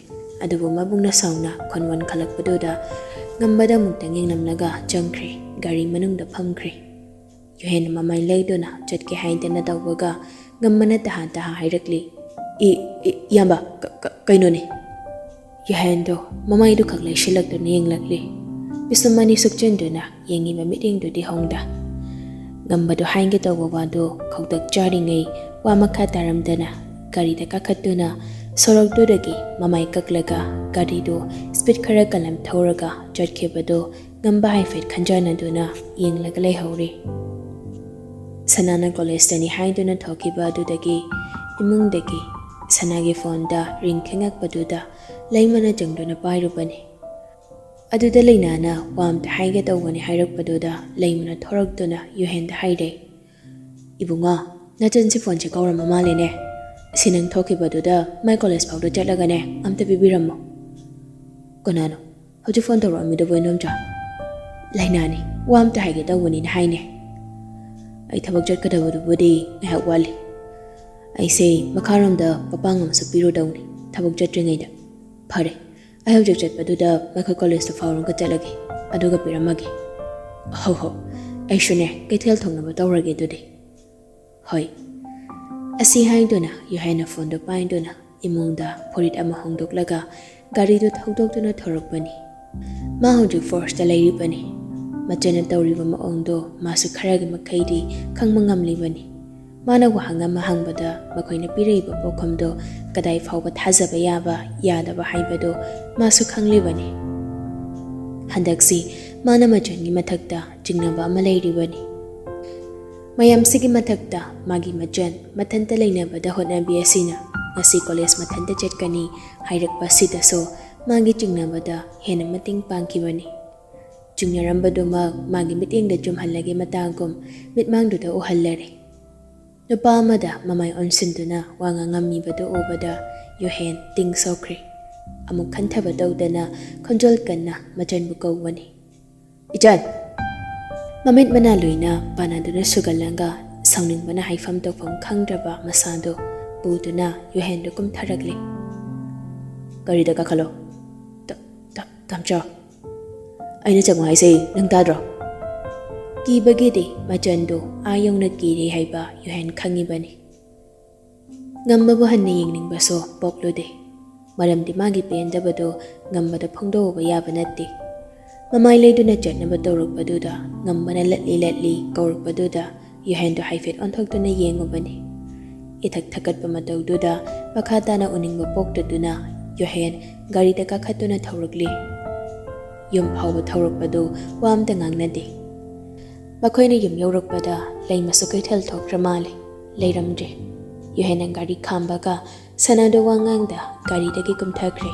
ꯑꯗꯨꯕꯨ ꯃꯕꯨꯛꯅ ꯁꯥꯎꯅ ꯈꯣꯟ ꯋꯥꯟꯈꯠꯂꯛꯄꯗꯨꯗ ꯉꯝꯕꯗ ꯑꯃꯨꯛꯇꯪ ꯌꯦꯡꯂꯝꯂꯒ ꯆꯪꯈ꯭ꯔꯦ, ꯒꯥꯔꯤ ꯃꯅꯨꯡꯗ ꯐꯝꯈ꯭ꯔꯦ꯫ ꯌꯨꯍꯦꯟ ꯃꯃꯥꯏ ꯂꯩꯗꯨꯅ ꯆꯠꯀꯦ ꯍꯥꯏꯗꯅ ꯇꯧꯕꯒ ꯉꯝꯕꯅ ꯇꯍꯥ ꯇꯍꯥ ꯍꯥꯏꯔꯛꯂꯤ, "ꯏ-, ꯏ-, ꯏꯌꯥꯝꯕ, ꯀ-, ꯀ-, ꯀꯩꯅꯣꯅꯦ?" ꯌꯨꯍꯦꯟꯗꯣ ꯃꯃꯥꯏꯗꯨ ꯈꯛ ꯂꯩꯁꯤꯜꯂꯛꯇꯨꯅ ꯌꯦꯡꯂꯛꯂꯤ꯫ ꯄꯤꯁꯨꯝ ꯑꯅꯤ ꯁꯨꯛꯆꯟꯗꯨꯅ ꯌꯦꯡꯉꯤꯕ ꯃꯤꯠꯌꯦꯡꯗꯨꯗꯤ ꯍꯣꯡꯗ꯫ ꯉꯝꯕꯗꯨ ꯍꯥꯏꯒꯦ ꯇꯧꯕ ꯋꯥꯗꯨ ꯈꯧꯇꯛ ꯆꯥꯔꯤꯉꯩ ꯋꯥ ꯃꯈꯥ ꯇꯥꯔꯝꯗꯅ ꯒꯥꯔꯤꯗ ꯀꯥꯈꯠꯇꯨꯅ ꯁꯣꯔꯣꯛꯇꯨꯗꯒꯤ ꯃꯃꯥꯏ ꯀꯛꯂꯒ ꯒꯥꯔꯤꯗꯨ ꯁ꯭ꯄꯤꯗ ꯈꯔ ꯀꯜꯂꯝ ꯊꯧꯔꯒ ꯆꯠꯈꯤꯕꯗꯨ ꯉꯝꯕ ꯍꯥꯏꯐꯦꯠ ꯈꯟꯖꯥꯟꯅꯗꯨꯅ ꯌꯦꯡꯂꯒ ꯂꯩꯍꯧꯔꯤ꯫ ꯁꯅꯥꯅ ꯀꯣꯂꯦꯖꯇꯅꯤ ꯍꯥꯏꯗꯨꯅ ꯊꯣꯛꯈꯤꯕ ꯑꯗꯨꯗꯒꯤ ꯏꯃꯨꯡꯗꯒꯤ ꯁꯅꯥꯒꯤ ꯐꯣꯟꯗ ꯔꯤꯡ ꯈꯤꯡꯉꯛꯄꯗꯨꯗ ꯂꯩꯃꯅ ꯆꯪꯗꯨꯅ ꯄꯥꯏꯔꯨꯕꯅꯤ꯫ ꯑꯗꯨꯗ ꯂꯩꯅꯥꯅ ꯋꯥ ꯑꯝꯇ ꯍꯥꯏꯒꯦ ꯇꯧꯕꯅꯤ ꯍꯥꯏꯔꯛꯄꯗꯨꯗ ꯂꯩꯃꯅ ꯊꯣꯔꯛꯇꯨꯅ ꯌꯨꯍꯦꯟꯗ ꯍꯥꯏꯔꯦ, "ꯏꯕꯨꯡꯉꯣ, ꯅꯆꯟꯁꯤ ꯐꯣꯟꯁꯦ ꯀꯧꯔꯝꯕ ꯃꯥꯜꯂꯦꯅꯦ꯫ ꯁꯤ ꯅꯪ ꯊꯣꯛꯈꯤꯕꯗꯨꯗ ꯃꯥꯏ ꯀꯣꯂꯦꯖ ꯐꯥꯎꯗ ꯆꯠꯂꯒꯅꯦ ꯑꯝꯇ ꯄꯤꯕꯤꯔꯝꯃꯣ꯫" "ꯀꯅꯥꯅꯣ ꯍꯧꯖꯤꯛ ꯐꯣꯟ ꯇꯧꯔꯛꯑꯝꯃꯤꯗꯨꯕꯨ, ꯏꯅꯣꯝꯆꯥ?" "ꯂꯩꯅꯥꯅꯤ, ꯋꯥ ꯑꯝꯇ ꯍꯥꯏꯒꯦ ꯇꯧꯕꯅꯤꯅ ꯍꯥꯏꯅꯦ꯫" "ꯑꯩ ꯊꯕꯛ ꯆꯠꯀꯗꯕꯗꯨꯕꯨꯗꯤ ꯉꯥꯏꯍꯥꯛ ꯋꯥꯠꯂꯤ꯫ ꯑꯩꯁꯦ ꯃꯈꯥꯔꯣꯝꯗ ꯄꯄꯥꯡ ꯑꯃꯁꯨ ꯄꯤꯔꯨꯗꯧꯅꯤ ꯊꯕꯛ ꯆꯠꯇ꯭ꯔꯤꯉꯩꯗ꯫ ꯐꯔꯦ, ꯑꯩ ꯍꯧꯖꯤꯛ ꯆꯠꯄꯗꯨꯗ ꯃꯈꯣꯏ ꯀꯣꯂꯦꯖꯇ ꯐꯥꯎꯔꯒ ꯆꯠꯂꯒꯦ, ꯑꯗꯨꯒ ꯄꯤꯔꯝꯃꯒꯦ꯫" "ꯍꯣ ꯍꯣ, ꯑꯩꯁꯨꯅꯦ ꯀꯩꯊꯦꯜ ꯊꯣꯛꯅꯕ ꯇꯧꯔꯒꯦ ꯑꯗꯨꯗꯤ꯫" "ꯍꯣꯏ꯫" ꯑꯁꯤ ꯍꯥꯏꯗꯨꯅ ꯌꯨꯍꯦꯟꯅ ꯐꯣꯟꯗꯨ ꯄꯥꯏꯗꯨꯅ ꯏꯃꯨꯡꯗ ꯐꯨꯔꯤꯠ ꯑꯃ ꯍꯣꯡꯗꯣꯛꯂꯒ ꯒꯥꯔꯤꯗꯨ ꯊꯧꯗꯣꯛꯇꯨꯅ ꯊꯣꯔꯛꯄꯅꯤ꯫ ꯃꯥ ꯍꯧꯖꯤꯛ ꯐꯣꯔꯁꯇ ꯂꯩꯔꯤꯕꯅꯤ꯫ ꯃꯆꯟꯅ ꯇꯧꯔꯤꯕ ꯃꯑꯣꯡꯗꯣ ꯃꯥꯁꯨ ꯈꯔꯒꯤ ꯃꯈꯩꯗꯤ ꯈꯪꯕ ꯉꯝꯂꯤꯕꯅꯤ꯫ ꯃꯥꯅ ꯋꯥꯍꯪ ꯑꯃ ꯍꯪꯕꯗ ꯃꯈꯣꯏꯅ ꯄꯤꯔꯛꯏꯕ ꯄꯥꯎꯈꯨꯝꯗꯣ ꯀꯗꯥꯏ ꯐꯥꯎꯕ ꯊꯥꯖꯕ ꯌꯥꯕ ꯌꯥꯗꯕ ꯍꯥꯏꯕꯗꯣ ꯃꯥꯁꯨ ꯈꯪꯂꯤꯕꯅꯤ꯫ ꯍꯟꯗꯛꯁꯤ ꯃꯥꯅ ꯃꯆꯟꯒꯤ ꯃꯊꯛꯇ ꯆꯤꯡꯅꯕ ꯑꯃ ꯂꯩꯔꯤꯕꯅꯤ꯫ ꯃꯌꯥꯝꯁꯤꯒꯤ ꯃꯊꯛꯇ ꯃꯥꯒꯤ ꯃꯆꯟ ꯃꯊꯟꯇ ꯂꯩꯅꯕꯗ ꯍꯣꯠꯅꯕꯤ ꯑꯁꯤꯅ ꯉꯁꯤ ꯀꯣꯂꯦꯖ ꯃꯊꯟꯇ ꯆꯠꯀꯅꯤ ꯍꯥꯏꯔꯛꯄ ꯑꯁꯤꯗꯁꯨ ꯃꯥꯒꯤ ꯆꯤꯡꯅꯕꯗ ꯍꯦꯟꯅ ꯃꯇꯦꯡ ꯄꯥꯡꯈꯤꯕꯅꯤ꯫ ꯆꯤꯡꯅꯔꯝꯕꯗꯨꯃꯛ ꯃꯥꯒꯤ ꯃꯤꯠꯌꯦꯡꯗ ꯆꯨꯝꯍꯜꯂꯒꯦ ꯃꯇꯥꯒꯨꯝ ꯃꯤꯠꯃꯥꯡꯗꯨꯗ ꯎꯍꯜꯂꯔꯦ꯫ ꯅꯨꯄꯥ ꯑꯃꯗ ꯃꯃꯥꯏ ꯑꯣꯟꯁꯤꯟꯗꯨꯅ ꯋꯥ ꯉꯥꯡꯉꯝꯃꯤꯕꯗꯨ ꯎꯕꯗ ꯌꯨꯍꯦꯟ ꯇꯤꯡ ꯁꯣꯛꯈ꯭ꯔꯦ꯫ ꯑꯃꯨꯛ ꯈꯟꯊꯕ ꯇꯧꯗꯅ ꯈꯣꯟꯖꯦꯜ ꯀꯟꯅ ꯃꯆꯟꯕꯨ ꯀꯧꯕꯅꯤ꯫ "ꯏꯆꯟ!" ꯃꯃꯤꯠ ꯃꯅꯥ ꯂꯣꯏꯅ ꯄꯥꯟꯅꯗꯨꯅ ꯁꯨꯒꯜꯂꯒ ꯁꯥꯎꯅꯤꯡꯕꯅ ꯍꯥꯏꯐꯝ ꯇꯧꯐꯝ ꯈꯪꯗ꯭ꯔꯕ ꯃꯁꯥꯗꯨ ꯄꯨꯗꯨꯅ ꯌꯨꯍꯦꯟꯗꯨ ꯀꯨꯝꯊꯔꯛꯂꯦ꯫ "ꯒꯥꯔꯤꯗ ꯀꯥꯈꯠꯂꯣ꯫ ꯇ-, ꯇ-, ꯇꯥꯝꯆꯥ, ꯑꯩꯅ ꯆꯪꯉꯣ ꯍꯥꯏꯁꯦ ꯅꯪ ꯇꯥꯗ꯭ꯔꯣ?" ꯀꯤꯕꯒꯤꯗꯤ ꯃꯆꯟꯗꯨ ꯑꯥ ꯌꯧꯅ ꯀꯤꯔꯦ ꯍꯥꯏꯕ ꯌꯨꯍꯦꯟ ꯈꯪꯉꯤꯕꯅꯤ꯫ ꯉꯝꯕꯕꯨ ꯍꯟꯅ ꯌꯦꯡꯅꯤꯡꯕꯁꯨ ꯄꯣꯛꯂꯨꯗꯦ꯫ ꯃꯔꯝꯗꯤ ꯃꯥꯒꯤ ꯄꯦꯟꯗꯕꯗꯨ ꯉꯝꯕꯗ ꯐꯣꯡꯗꯣꯛꯎꯕ ꯌꯥꯕ ꯅꯠꯇꯦ꯫ ꯃꯃꯥꯏ ꯂꯩꯗꯨꯅ ꯆꯠꯅꯕ ꯇꯧꯔꯛꯄꯗꯨꯗ ꯉꯝꯕꯅ ꯂꯠꯂꯤ ꯂꯠꯂꯤ ꯀꯧꯔꯛꯄꯗꯨꯗ ꯌꯨꯍꯦꯟꯗꯨ ꯍꯥꯏꯐꯦꯠ ꯑꯣꯟꯊꯣꯛꯇꯨꯅ ꯌꯦꯡꯉꯨꯕꯅꯤ꯫ ꯏꯊꯛ ꯊꯛꯀꯠꯄ ꯃꯇꯧꯗꯨꯗ ꯃꯈꯥ ꯇꯥꯅ ꯎꯅꯤꯡꯕ ꯄꯣꯛꯇꯗꯨꯅ ꯌꯨꯍꯦꯟ ꯒꯥꯔꯤꯗ ꯀꯥꯈꯠꯇꯨꯅ ꯊꯧꯔꯛꯂꯤ꯫ ꯌꯨꯝ ꯐꯥꯎꯕ ꯊꯧꯔꯛꯄꯗꯨ ꯋꯥ ꯑꯝꯇ ꯉꯥꯡꯅꯗꯦ꯫ ꯃꯈꯣꯏꯅ ꯌꯨꯝ ꯌꯧꯔꯛꯄꯗ ꯂꯩꯃꯁꯨ ꯀꯩꯊꯦꯜ ꯊꯣꯛꯈ꯭ꯔ ꯃꯥꯜꯂꯦ꯫ ꯂꯩꯔꯝꯗ꯭ꯔꯦ꯫ ꯌꯨꯍꯦꯟꯅ ꯒꯥꯔꯤ ꯈꯥꯝꯕꯒ ꯁꯅꯥꯗꯣ ꯋꯥ ꯉꯥꯡꯗ ꯒꯥꯔꯤꯗꯒꯤ ꯀꯨꯝꯊꯈ꯭ꯔꯦ꯫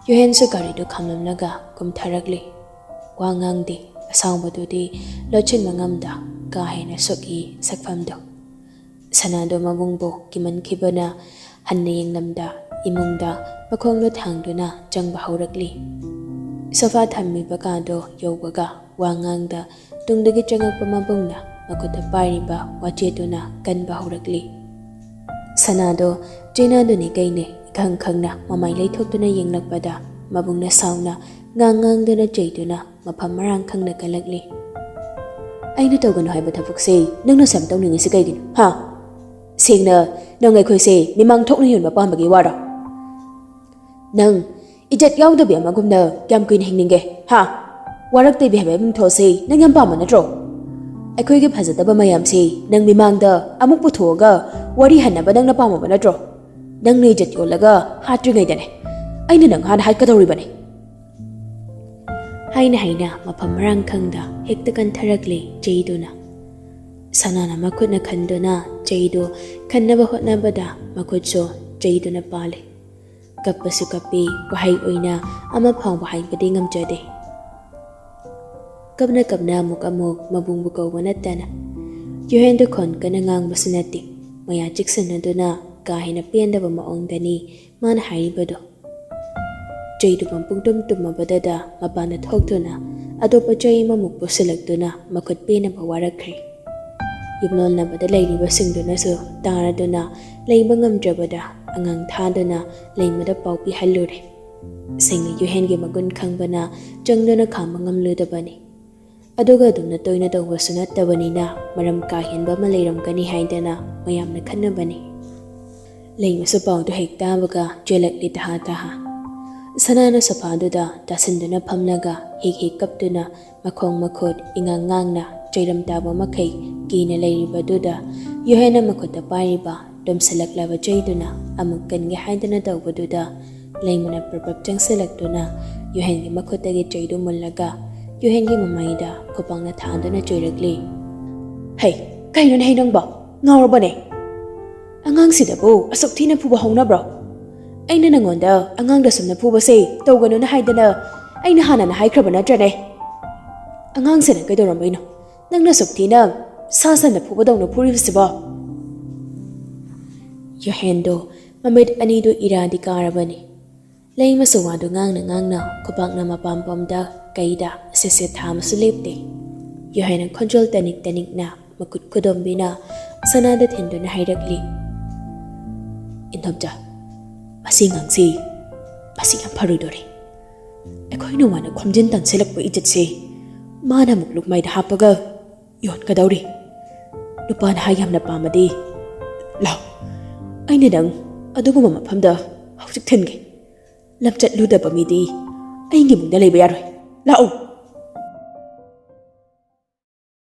ꯌꯨꯍꯦꯟꯁꯨ ꯒꯥꯔꯤꯗꯨ ꯈꯥꯝꯂꯝꯂꯒ ꯀꯨꯝꯊꯔꯛꯂꯦ꯫ ꯋꯥ ꯉꯥꯡꯗꯦ꯫ ꯑꯁꯥꯎꯕꯗꯨꯗꯤ ꯂꯣꯠꯁꯤꯟꯕ ꯉꯝꯗ ꯀꯥ ꯍꯦꯟꯅ ꯁꯣꯛꯏ ꯁꯛꯐꯝꯗꯨ꯫ ꯁꯅꯥꯗꯣ ꯃꯕꯨꯡꯕꯨ ꯀꯤꯃꯟꯈꯤꯕꯅ ꯍꯟꯅ ꯌꯦꯡꯂꯝꯗ ꯏꯃꯨꯡꯗ ꯃꯈꯣꯡꯗꯣ ꯊꯥꯡꯗꯨꯅ ꯆꯪꯕ ꯍꯧꯔꯛꯂꯤ꯫ ꯁꯣꯐꯥ ꯊꯝꯃꯤꯕ ꯀꯥꯗꯣ ꯌꯧꯕꯒ ꯋꯥ ꯉꯥꯡꯗ ꯇꯨꯡꯗꯒꯤ ꯆꯪꯉꯛꯄ ꯃꯕꯨꯡꯅ ꯃꯈꯨꯠꯇ ꯄꯥꯏꯔꯤꯕ ꯋꯥꯆꯦꯠꯇꯨꯅ ꯀꯟꯕ ꯍꯧꯔꯛꯂꯤ꯫ ꯁꯅꯥꯗꯣ ꯆꯦꯅꯥꯗꯨꯅꯤ ꯀꯩꯅꯦ ꯏꯈꯪ ꯈꯪꯅ ꯃꯃꯥꯏ ꯂꯩꯊꯣꯛꯇꯨꯅ ꯌꯦꯡꯂꯛꯄꯗ ꯃꯕꯨꯡꯅ ꯁꯥꯎꯅ ꯉꯥꯡ ꯉꯥꯡꯗꯨꯅ ꯆꯩꯗꯨꯅ ꯃꯐꯝ ꯃꯔꯥꯡ ꯈꯪꯅ ꯀꯜꯂꯛꯂꯤ꯫ "ꯑꯩꯅ ꯇꯧꯒꯅꯨ ꯍꯥꯏꯕ ꯊꯕꯛꯁꯦ ꯅꯪꯅ ꯁꯨꯝ ꯇꯧꯅꯤꯡꯉꯤꯁꯤ ꯀꯩꯒꯤꯅꯣ, ꯍꯥ? ꯁꯦꯡꯅ ꯅꯪ ꯑꯩꯈꯣꯏꯁꯦ ꯃꯤꯃꯥꯡ ꯊꯣꯛꯅ ꯌꯣꯟꯕ ꯄꯥꯝꯕꯒꯤ ꯋꯥꯔꯣ? ꯅꯪ ꯏꯖꯠ ꯌꯥꯎꯗꯕꯤ ꯑꯃꯒꯨꯝꯅ ꯀꯌꯥꯝ ꯀꯨꯏꯅ ꯍꯤꯡꯅꯤꯡꯒꯦ, ꯍꯥ?" ꯋꯥꯔꯛ ꯇꯩꯕꯤ ꯍꯥꯏꯕ ꯃꯤꯡꯊꯣꯜꯁꯦ ꯅꯪ ꯌꯥꯝ ꯄꯥꯝꯕ ꯅꯠꯇ꯭ꯔꯣ? ꯑꯩꯈꯣꯏꯒꯤ ꯐꯖꯗꯕ ꯃꯌꯥꯝꯁꯦ ꯅꯪ ꯃꯤꯃꯥꯡꯗ ꯑꯃꯨꯛ ꯄꯨꯊꯣꯛꯑꯒ ꯋꯥꯔꯤ ꯍꯟꯅꯕ ꯅꯪꯅ ꯄꯥꯝꯃꯕ ꯅꯠꯇ꯭ꯔꯣ? ꯅꯪꯅ ꯏꯖꯠ ꯌꯣꯜꯂꯒ ꯍꯥꯠꯇ꯭ꯔꯤꯉꯩꯗꯅꯦ ꯑꯩꯅ ꯅꯪ ꯍꯥꯟꯅ ꯍꯥꯠꯀꯗꯧꯔꯤꯕꯅꯤ꯫ ꯍꯥꯏꯅ ꯍꯥꯏꯅ ꯃꯐꯝ ꯃꯔꯥꯡ ꯈꯪꯗ ꯍꯦꯛꯇ ꯀꯟꯊꯔꯛꯂꯦ ꯆꯩꯗꯨꯅ꯫ ꯁꯅꯥꯅ ꯃꯈꯨꯠꯅ ꯈꯟꯗꯨꯅ ꯆꯩꯗꯨ ꯈꯟꯅꯕ ꯍꯣꯠꯅꯕꯗ ꯃꯈꯨꯠꯁꯨ ꯆꯩꯗꯨꯅ ꯄꯥꯜꯂꯦ꯫ ꯀꯞꯄꯁꯨ ꯀꯞꯄꯤ, ꯋꯥꯍꯩ ꯑꯣꯏꯅ ꯑꯃ ꯐꯥꯎꯕ ꯍꯥꯏꯕꯗꯤ ꯉꯝꯖꯗꯦ꯫ ꯀꯞꯅ ꯀꯞꯅ ꯑꯃꯨꯛ ꯑꯃꯨꯛ ꯃꯕꯨꯡꯕꯨ ꯀꯧꯕ ꯅꯠꯇꯅ ꯌꯨꯍꯦꯟꯗꯨ ꯈꯣꯟ ꯀꯟꯅ ꯉꯥꯡꯕꯁꯨ ꯅꯠꯇꯦ꯫ ꯃꯌꯥ ꯆꯤꯛꯁꯤꯟꯅꯗꯨꯅ ꯀꯥ ꯍꯦꯟꯅ ꯄꯦꯟꯗꯕ ꯃꯑꯣꯡꯗꯅꯤ ꯃꯥꯅ ꯍꯥꯏꯔꯤꯕꯗꯨ꯫ ꯆꯩꯗꯨ ꯄꯨꯡꯇꯨꯝ ꯇꯨꯝꯃꯕꯗꯨꯗ ꯃꯄꯥꯟꯗ ꯊꯣꯛꯇꯨꯅ ꯑꯇꯣꯞꯄ ꯆꯩ ꯑꯃꯃꯨꯛ ꯄꯨꯁꯤꯜꯂꯛꯇꯨꯅ ꯃꯈꯨꯠ ꯄꯦꯟꯅꯕ ꯋꯥꯔꯛꯈ꯭ꯔꯦ꯫ ꯌꯨꯝꯂꯣꯟꯅꯕꯗ ꯂꯩꯔꯤꯕꯁꯤꯡꯗꯨꯅꯁꯨ ꯇꯥꯔꯗꯨꯅ ꯂꯩꯕ ꯉꯝꯗ꯭ꯔꯕꯗ ꯑꯉꯥꯡ ꯊꯥꯗꯨꯅ ꯂꯩꯃꯗ ꯄꯥꯎ ꯄꯤꯍꯜꯂꯨꯔꯦ꯫ ꯁꯦꯡꯅ ꯌꯨꯍꯦꯟꯒꯤ ꯃꯒꯨꯟ ꯈꯪꯕꯅ ꯆꯪꯗꯨꯅ ꯈꯥꯝꯕ ꯉꯝꯂꯨꯗꯕꯅꯤ꯫ ꯑꯗꯨꯒ ꯑꯗꯨꯝꯅ ꯇꯣꯏꯅ ꯇꯧꯕꯁꯨ ꯅꯠꯇꯕꯅꯤꯅ ꯃꯔꯝ ꯀꯥ ꯍꯦꯟꯕ ꯑꯃ ꯂꯩꯔꯝꯒꯅꯤ ꯍꯥꯏꯗꯅ ꯃꯌꯥꯝꯅ ꯈꯟꯅꯕꯅꯤ꯫ ꯂꯩꯃꯁꯨ ꯄꯥꯎꯗꯨ ꯍꯦꯛ ꯇꯥꯕꯒ ꯆꯦꯜꯂꯛꯂꯤ ꯇꯍꯥ ꯇꯍꯥ꯫ ꯁꯅꯥꯅ ꯁꯣꯐꯥꯗꯨꯗ ꯇꯥꯁꯤꯟꯗꯨꯅ ꯐꯝꯂꯒ ꯍꯦꯛ ꯍꯦꯛ ꯀꯞꯇꯨꯅ ꯃꯈꯣꯡ ꯃꯈꯨꯠ ꯏꯉꯥꯡ ꯉꯥꯡꯅ ꯆꯩꯔꯝ ꯇꯥꯕ ꯃꯈꯩ ꯀꯤꯅ ꯂꯩꯔꯤꯕꯗꯨꯗ ꯌꯨꯍꯦꯟꯅ ꯃꯈꯨꯠꯇ ꯄꯥꯏꯔꯤꯕ ꯇꯨꯝꯁꯤꯜꯂꯛꯂꯕ ꯆꯩꯗꯨꯅ ꯑꯃꯨꯛ ꯀꯟꯒꯦ ꯍꯥꯏꯗꯅ ꯇꯧꯕꯗꯨꯗ ꯂꯩꯃꯅ ꯄ꯭ꯔꯞ ꯄ꯭ꯔꯞ ꯆꯪꯁꯤꯜꯂꯛꯇꯨꯅ ꯌꯨꯍꯦꯟꯒꯤ ꯃꯈꯨꯠꯇꯒꯤ ꯆꯩꯗꯨ ꯃꯨꯜꯂꯒ ꯌꯨꯍꯦꯟꯒꯤ ꯃꯃꯥꯏꯗ ꯈꯨꯄꯥꯛꯅ ꯊꯥꯗꯨꯅ ꯆꯩꯔꯛꯂꯤ꯫ "ꯍꯩ, ꯀꯩꯅꯣꯅꯦ ꯍꯩ ꯅꯪꯕꯣ? ꯉꯥꯎꯔꯕꯅꯦ? ꯑꯉꯥꯡꯁꯤꯗꯕꯨ ꯑꯁꯨꯛ ꯊꯤꯅ ꯐꯨꯕ ꯍꯧꯅꯕ꯭ꯔꯣ? ꯑꯩꯅ ꯅꯪꯉꯣꯟꯗ ꯑꯉꯥꯡꯗ ꯁꯨꯝꯅ ꯐꯨꯕꯁꯦ ꯇꯧꯒꯅꯨꯅ ꯍꯥꯏꯗꯅ ꯑꯩꯅ ꯍꯥꯟꯅꯅ ꯍꯥꯏꯈ꯭ꯔꯕ ꯅꯠꯇ꯭ꯔꯅꯦ? ꯑꯉꯥꯡꯁꯤꯅ ꯀꯩꯗꯧꯔꯝꯕꯩꯅꯣ ꯅꯪꯅ ꯑꯁꯨꯛ ꯊꯤꯅ ꯁꯥ ꯁꯟꯅ ꯐꯨꯕꯗꯧꯅ ꯐꯨꯔꯤꯕꯁꯤꯕꯣ?" ꯌꯨꯍꯦꯟꯗꯣ ꯃꯃꯤꯠ ꯑꯅꯤꯗꯨ ꯏꯔꯥꯗꯤ ꯀꯥꯔꯕꯅꯤ꯫ ꯂꯩꯃꯁꯨ ꯋꯥꯗꯨ ꯉꯥꯡꯅ ꯉꯥꯡꯅ ꯈꯨꯕꯥꯛꯅ ꯃꯄꯥꯝ ꯄꯣꯝꯗ ꯀꯩꯗ ꯁꯦꯠ ꯁꯦꯠ ꯊꯥ ꯑꯃꯁꯨ ꯂꯦꯞꯇꯦ꯫ ꯌꯨꯍꯦꯟꯅ ꯈꯣꯟꯖꯦꯜ ꯇꯅꯤꯛ ꯇꯅꯤꯛꯅ ꯃꯈꯨꯠ ꯈꯨꯗꯣꯝꯕꯤꯅ ꯁꯅꯥꯗ ꯊꯤꯟꯗꯨꯅ ꯍꯥꯏꯔꯛꯂꯤ, "ꯏꯟꯊꯣꯝꯆꯥ, ꯃꯁꯤ ꯑꯉꯥꯡꯁꯤ ꯃꯁꯤ ꯌꯥꯝ ꯐꯔꯣꯏꯗꯣꯔꯤ꯫ ꯑꯩꯈꯣꯏꯅ ꯋꯥꯅ ꯈꯣꯝꯖꯤꯟ ꯇꯥꯟꯁꯤꯜꯂꯛꯄ ꯏꯖꯠꯁꯤ ꯃꯥꯅ ꯑꯃꯨꯛ ꯂꯨꯛꯃꯥꯏꯗ ꯍꯥꯞꯄꯒ ꯌꯣꯟꯒꯗꯧꯔꯤ꯫ ꯅꯨꯄꯥꯅ ꯍꯥꯏ ꯌꯥꯝꯅ ꯄꯥꯝꯃꯗꯤ ꯂꯥꯎ, ꯑꯩꯅ ꯅꯪ ꯑꯗꯨꯒꯨꯝꯕ ꯃꯐꯝꯗ ꯍꯧꯖꯤꯛ ꯊꯤꯟꯒꯦ꯫ ꯂꯝꯆꯠ ꯂꯨꯗꯕ ꯃꯤꯗꯤ ꯑꯩꯒꯤ ꯏꯃꯨꯡꯗ ꯂꯩꯕ ꯌꯥꯔꯣꯏ꯫ ꯂꯥꯛꯎ!"